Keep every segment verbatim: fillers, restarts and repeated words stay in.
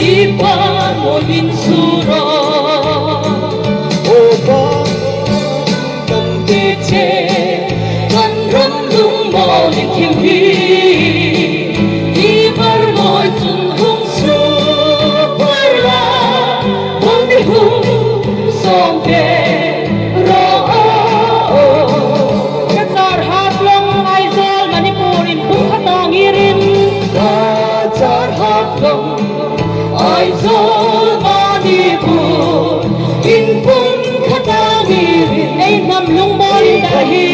I pa mo min su ro. O pa, tam te che, kan ram lung mo min thim hi. I par mo chun hung su par la, mo ni hung sawm te ro. Cachar Haflong Aizawl Manipur in pung khat a ngirin. Cachar Haflong Aizawl Manipur in pung khat a ngirin. Ei hnam lungmuol in dar hi.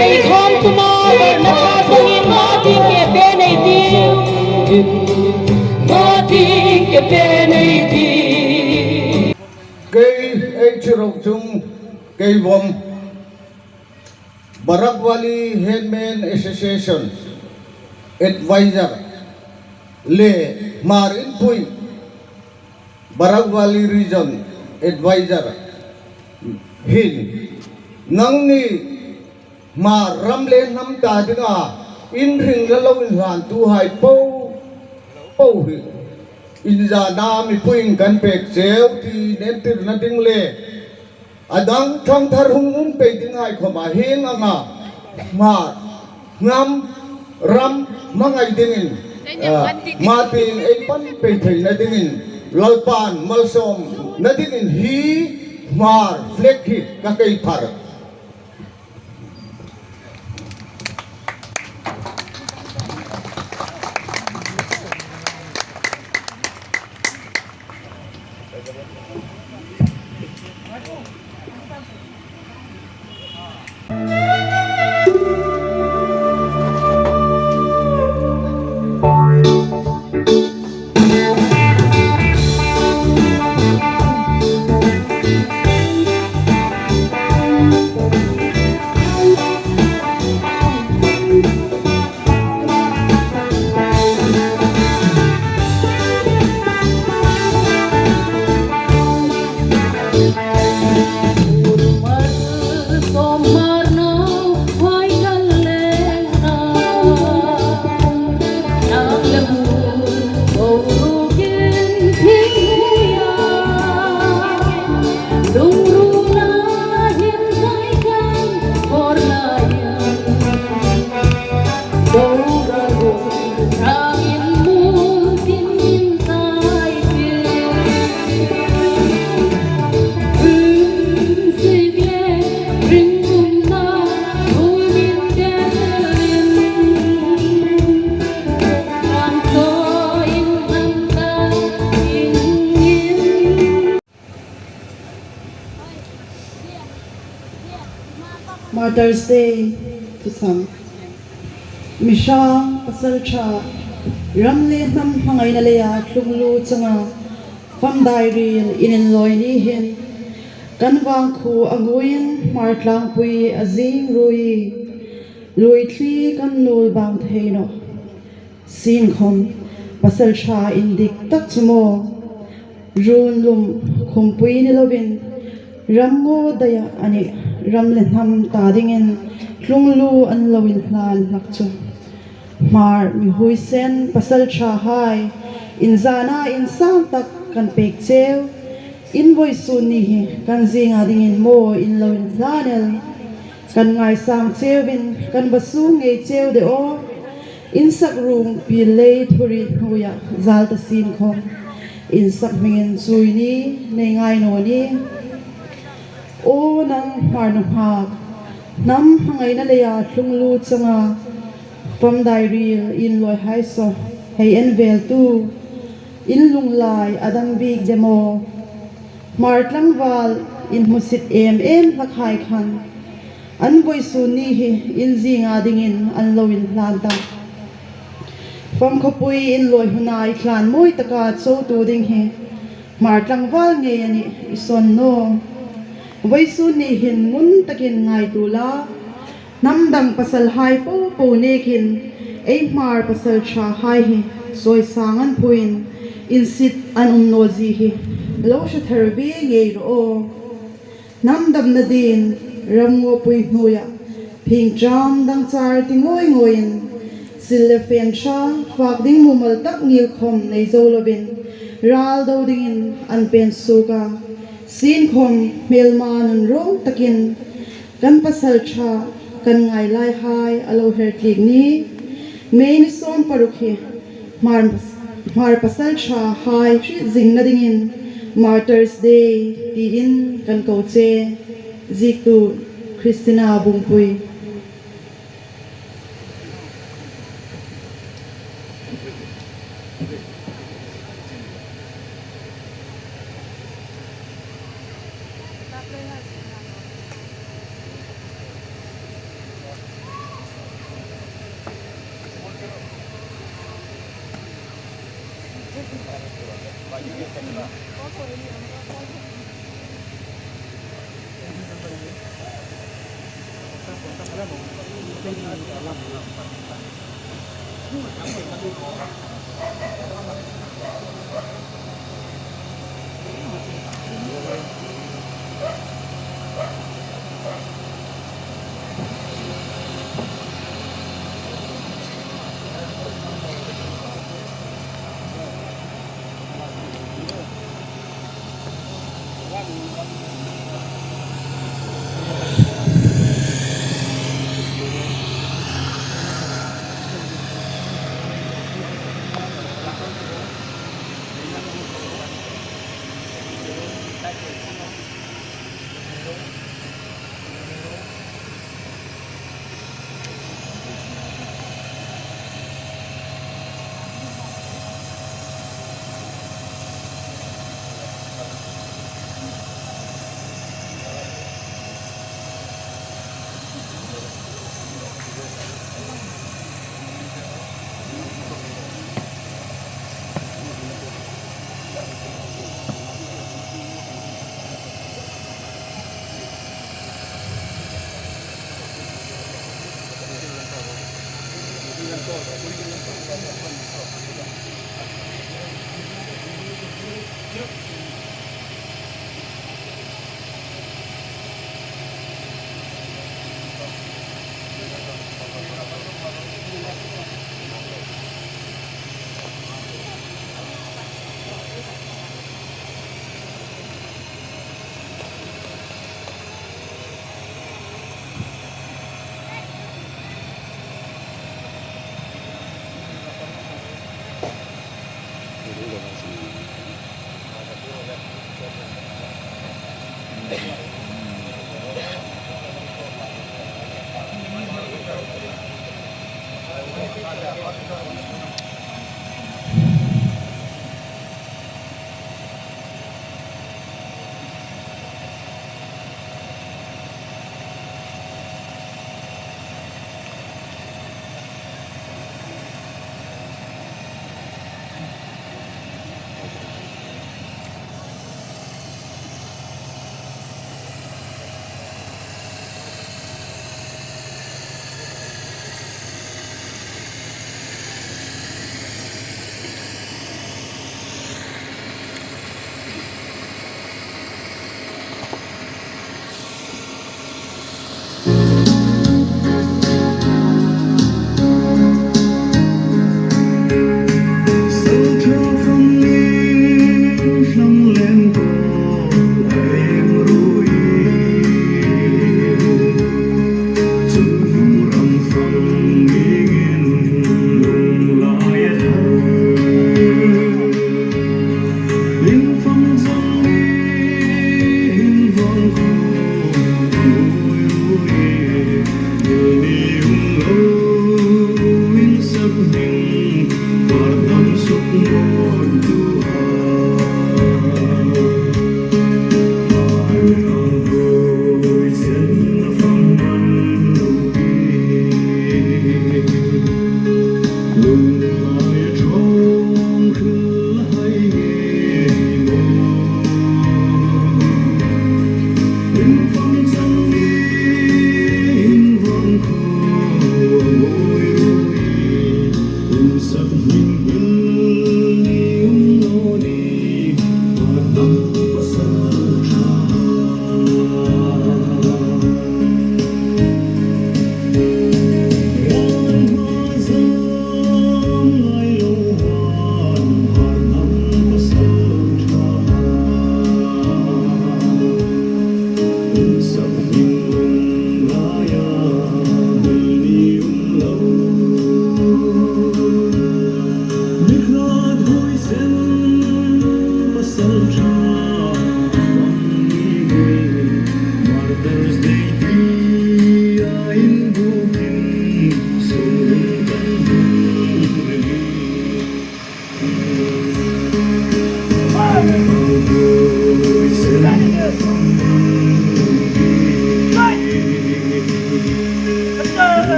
Ei khawm tuma, varna ṭha sangin ma ting ke pe nei ti. Ma ting ke pe nei ti. Kei ei chirok chung kei vom Barak Valley Headman Association Advisor le Hmar Inpui Barak Valley Region Advisor hin nangni Hmar ram le hnam ta dinga inring la lo inhlantuhai po po hi inzana mipuiin kan pek cheu ti entirna ding le a dang thangthar hung um pei dinghai khawma hieng anga Hmar hnam ram hmangai dingin, ah, ma ting ei pan pei theina dingin Lalpan malsawmna dingin hi Hmar flag hi ka kei phar. Martyrs' Day thusam. Mi hrang, pasalṭha, ram le hnam hmangaina leia thlunglu changa fam dai ril ininlawi ni hin kan vangkhuo a nguiin Hmar tlangpui a zing ruoi, lui thli kan nuol bang thei nawh. Sienkhawm, pasalṭha indik tak chu maw, run lum khumpui ni lovin, ram ngaw daia a nih, ram le hnam ta dingin thlunglu an lo inhlan hlak chu. Hmar mi huoisen pasalṭhahai, inzana insang tak kan pek cheu, in vawisun ni hi kan zinga dingin maw in lo inhlan el. Kan ngaisang cheuvin kan va sung ngei cheu de aw. Insak rung pil lei thuhri hnuoia zal ta sienkhawm, insak hmingin chui ni, nei ngai naw ni. Aw nang Hmar nunghak, hnam hmangaina leia thlunglu changa fam dai ril inlawihai saw, hei en vel tu, in lunglai a dam bik de maw. Hmar tlangval inhmusit em em hlakhai khan an vawisun ni hi in zinga dingin an lo inhlan ta. Fam khawpui inlawi huna i tlan mawi taka chotu ding hi Hmar tlangval ngei a nih i sawn naw. Vawisun ni hin ngun takin ngaituo la, hnam dang pasalhai po po nekin ei Hmar pasalṭhahai hi sawisang an phuin, insit an um naw zie hi lo hre thar ve ngei rawh aw. Hnam damna dingin ram ngawpui hnuoia phingṭam dangchar ti ngawi ngawiin, Sil le fen ṭha, fak ding mumal tak ngil khawm nei zo lovin, ral do dingin an pên suok a. Sienkhawm hmêlma nunrâwng takin kan pasalṭha kan ngai laihai a lo hertliek ni. May ni sâwm paruk hi Hmar, Hmar pasalṭhahai hriet zingna dingin Martyrs' Day tiin kan ko che. Ziektu Christina Bungpui.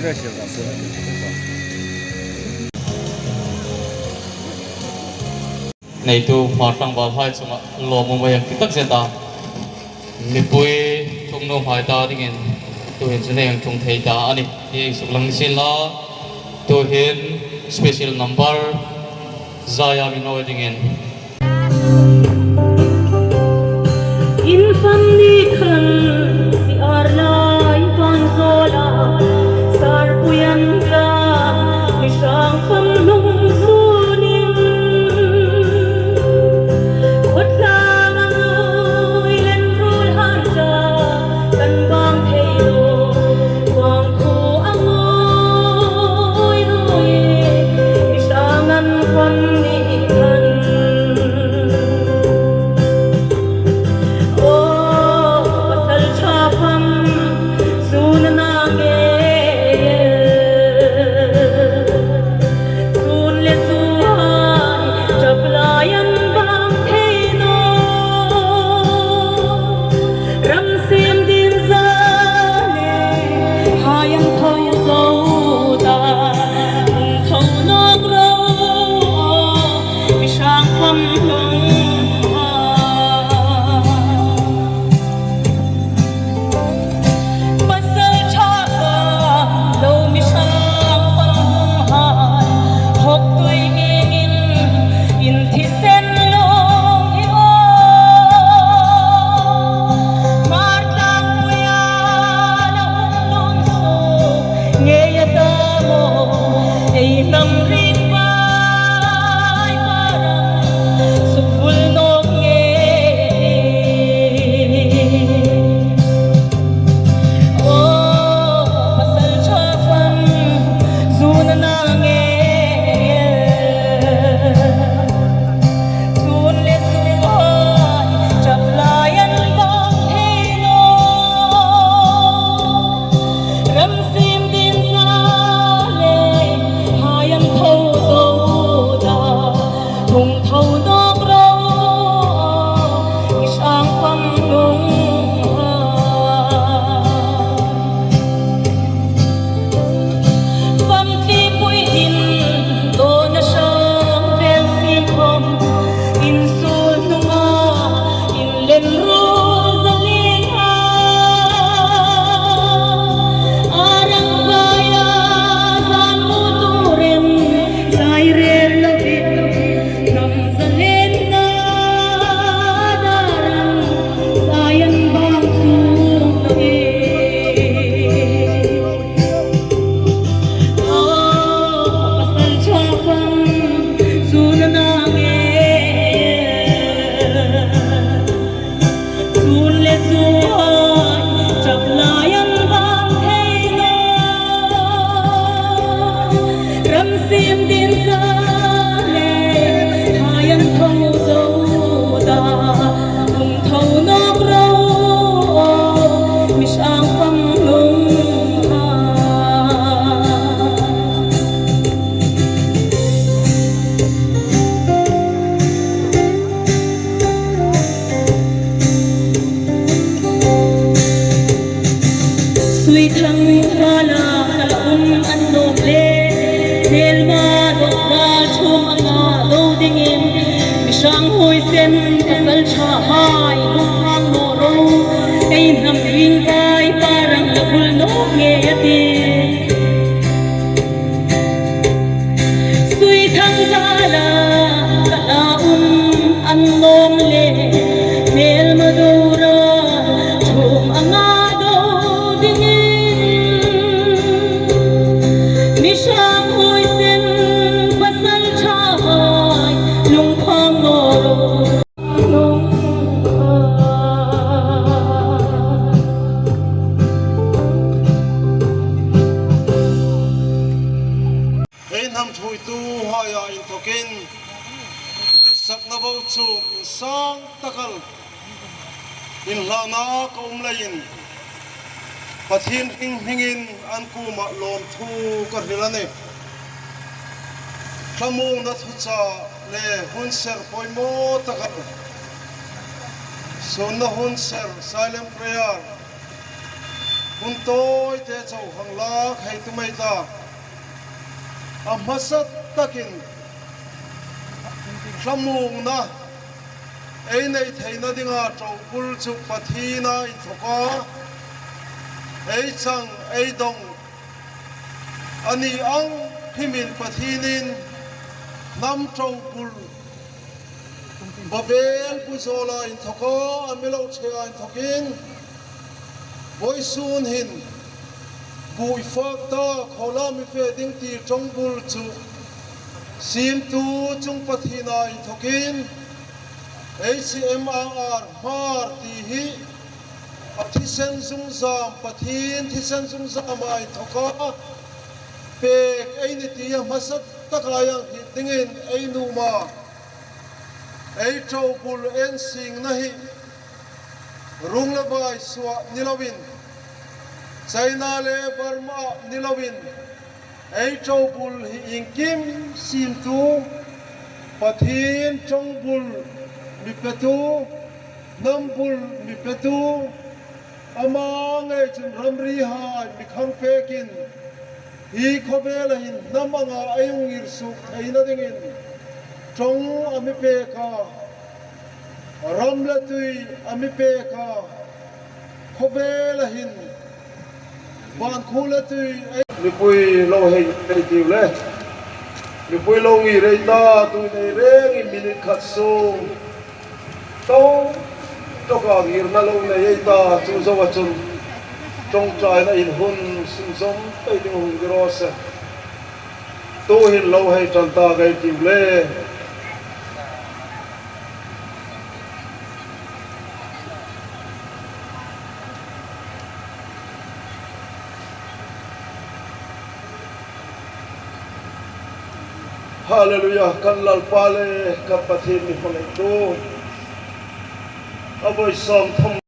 Neitu Hmar tlangvalhai chunga lawmum ei hang ti takzet a. Mipui chungnunghai ta dingin tuhin chu ei hang tlung thei ta a nih. Ei suklang ni sien la. Tuhin special number Zaya mi nawi dingin. In famni khan siar lai van zola, sar puyan za, mi sang fam lung sunin. Khawtlang a ngui len rul har za, kan vang thei lo, vang thu a ngui ngui, mi sang an fam ni khan. Aw, pasal ṭha fam, zun a na nge. Zun le zuhai, ṭap lai an vang thei naw. Ram siem ding za le, hai an tho zo ta. Hung tho nawk ro, mi sang fam lung ha. Pasal ṭha lo mi sang fam lung hai, hawk tui iengin in thisen lung hi aw. Hmar tlangpuia la hung lung suk ngei a ta maw, ei hnam ring vai parang sukvul nawk ngei. Aw, pasal ṭha fam, zun a na nge. Zun le zuhai, ṭap lai an vang thei naw. Ram siem ding za le, hai an tho zo ta. Hung tho nawk ro, mi sang fam lung ha. Famthlipui in, dawn a sang vel siem khawm, in sul hnunga, in len ruol zaleng a. A rang vaia, zan mu turin, zai rel lovin, hnam zalenna darang, zai an vang chung naw e. Aw, pasal ṭha fam, zun a na nge. Zun le zuhai, ṭap lai an vang thei naw. Ram siem ding za le, hai an tho zo ta. Hung tho nawk ro, mi sang fam lung ha. Suithang vala ka la um annawm le, hmelma dawk ral ṭhum anga lo dingin, mi sang huoisen pasal ṭhahai lungphang naw ro, ei hnam ring vai parang la vul nawk ngei a tih. Suithang vala ka la um annawm le, hmelma dawk ral ṭhum anga lo dingin, mi sang huoisen pasal ṭhahai lungphang naw ro. Ei hnam thuoituhaia inthokin ditsakna bo chu insang taka inhlana ka um leiin Pathien hmingin an kuoma lawmthu ka hril a nih. Thlamuongna thuchah le hun ser poimaw taka, sunna hun ser, silent prayer, tawite chau hang lak hei tum ei ta. A hmasa takin thlamuongna ei nei theina dinga ṭobul chu Pathiena inthawka ei chang, ei dawng a ni ang hrimin Pathienin hnam ṭobul Babel bu zawla inthawka a mi lo chhea inthawkin, vawisun hin buoi fak ta khawla mi fe ding ti ṭobul chu siemtu chung Pathiena inthawkin, H M A R Hmar ti hi a thisen zungzam, Pathien thisen zungzama inthawka pek ei ni ti a hmasa taka ei hriet dingin ei nuom a. Ei ṭobul ensingna hi rung le vai suok ni loin, China le Burma ni loin, ei ṭobul hi iengkim siemtu, Pathien ṭobul mi petu, hnam bul mi petu, ama ngei chun ramrihai mi khang pekin, hi khawvela hin hnam anga ei hung ngirsuok theina dingin ṭawng a mi pek a, ram le tui a mi pek a, khawvela hin van khuo le tui ei, mipui lo hei ei tiu le, mipui lo ngir ei ta, tu nei rengin minute khat sung ṭawng ṭawka ngirna lo nei ei ta, chu zoa chun ṭawngṭaina in hun sunzawm pei ding hung ni raw se. Tuhin lo hei ṭan ta ei tiu le. Hallelujah, kan Lalpa le kan Pathien mi hmangaihtu, a vawi sawm thum